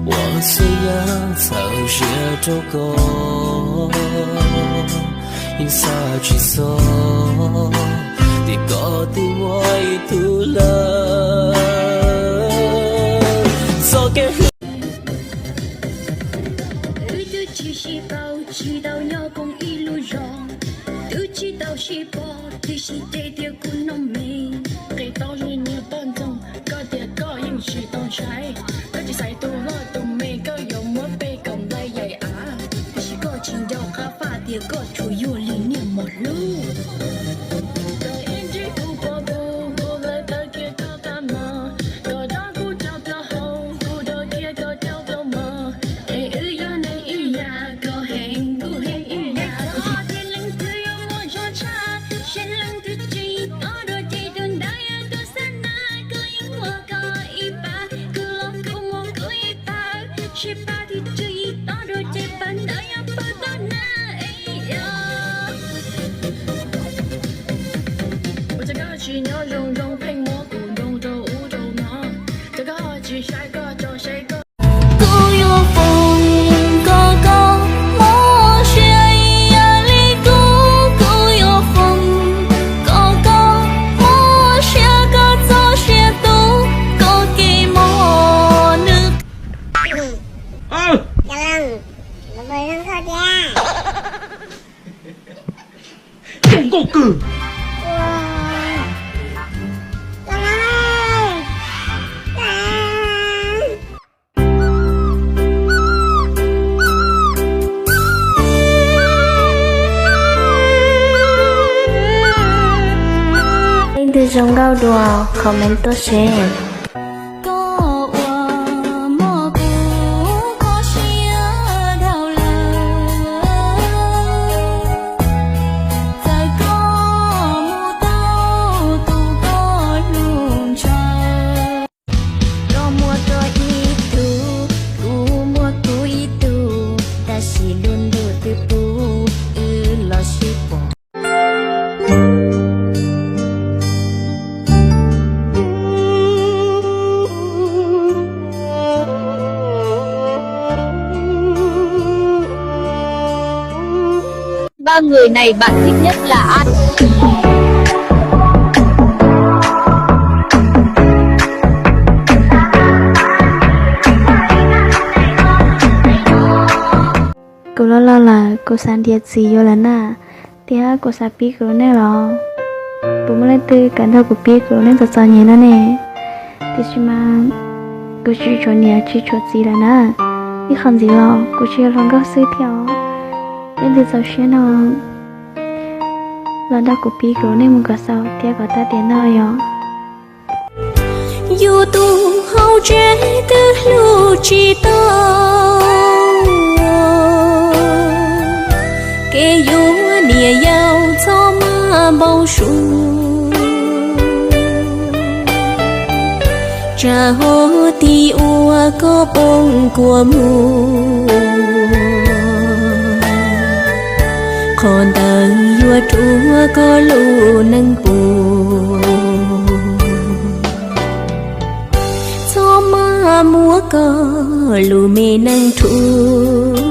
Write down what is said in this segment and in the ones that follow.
Ua xwb yeej txhawj siab rau koj, yeej xav tsis txog tias koj twb muaj ib tug lawm. Txoj kev hlub. Wb twb tsis sib paub, tsis tau nyob koom ib lub zos, twb tsis tau sib pom, tiam sis ces tias kuv no me. Nqis tau zoo niag poj ntxoog, koj tias koj yeej tsis tau ntshai, koj tsis xaiv tus loj tus me, koj yuav muab peb kom nplai yaim av, tiam sis koj tsis nco qab faj tias koj tsuas yuav li niag mos hlub. Koj ib ntsis kuv pom kuv, kuv lawv tawm kiag koj tag mas, koj rov kuv cov plaub hau, kuv rov kiag koj cov plaub mos, es wb yog neeg ib yam, koj heev kuv heev ib yam. Koj tias leej twg yuav muaj zog tshaj, seb leej twg tsis tob dua ces tus ntawd yog tus xab na, koj yeej muaj koj ib pab, kuv los kuv muaj kuv ib pab, seb pab twg tsis tob dua ces pab ntawd yog pab tob na. Ua cas koj tsis nyob zoo zoo pheej muab kuv nroo rau ub rau no, cas koj tsis saib koj tso saib koj. Kuv yuav foom kom koj mob siab ib yam li kuv, kuv yuav foom kom koj mob siab koj txoj sia tu, koj kev mob nws. Nkauj kawg. Leej twg zoo nkauj dua comment tuaj seb. Koj ua mob kuv kho siab dhau lawm, txawm koj mus tau tus koj hlub ntshaw. Koj muaj koj ib tug, kuv muaj kuv ib tug, tab sis lub ntuj twb pub wb los sib pom. Ba người này bạn thích nhất là ai? Kuv loj loj lawm, kuv xav nrhiav txiv yuav lawm na, thiab kuv xav pib kuv lub neej los puas muaj leej twg kam nrog kuv pib kuv lub neej txom txom nyem no ne? Tiam sis mas kuv tsis tshuav niam tsis tshuav txiv lawm na, ib qho ntxiv los kuv tsis yog hluas nkauj xwb thiab os. Leej twg txaus siab no los nrog kuv pib kuv lub neej mus kom xaus thiab kom tag tiam no yom. Yus tus hauv tsev twb hlub tsis tau, kev yuav niam yau txhob maj npau suav. Tsam hov twg ua koj poob kua muag, qhov ntawd yuav rhuav koj lub neej puas. Txhob maj muab koj lub me neej rhuav,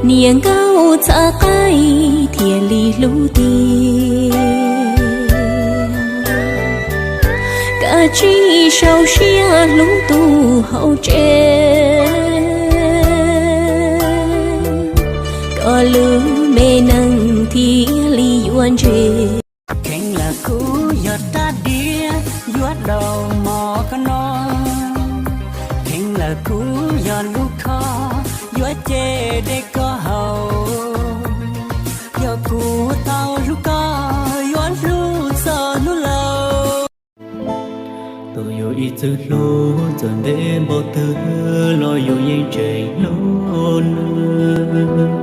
niam nkauj txhav qaib thiaj li hlub tiag. Kav tsij sau siab hlub tus hauv tsev, koj lub me neej thiaj li yuav ntse. Kheev lawm kuv yog rab diav yuav daus mov koj noj, kheev lawm kuv yog lub khob yuav ce dej koj haus. Yog kuv tau hlub koj yuav hlub txog hnub laus. Thaum yus ib txwm hlub txawm ntev npaum twg los yus yeej tseem hlub nws.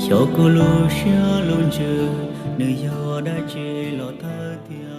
Xyov kuv lub siab lub ntsws nws yog dab tsi los thawj thiab.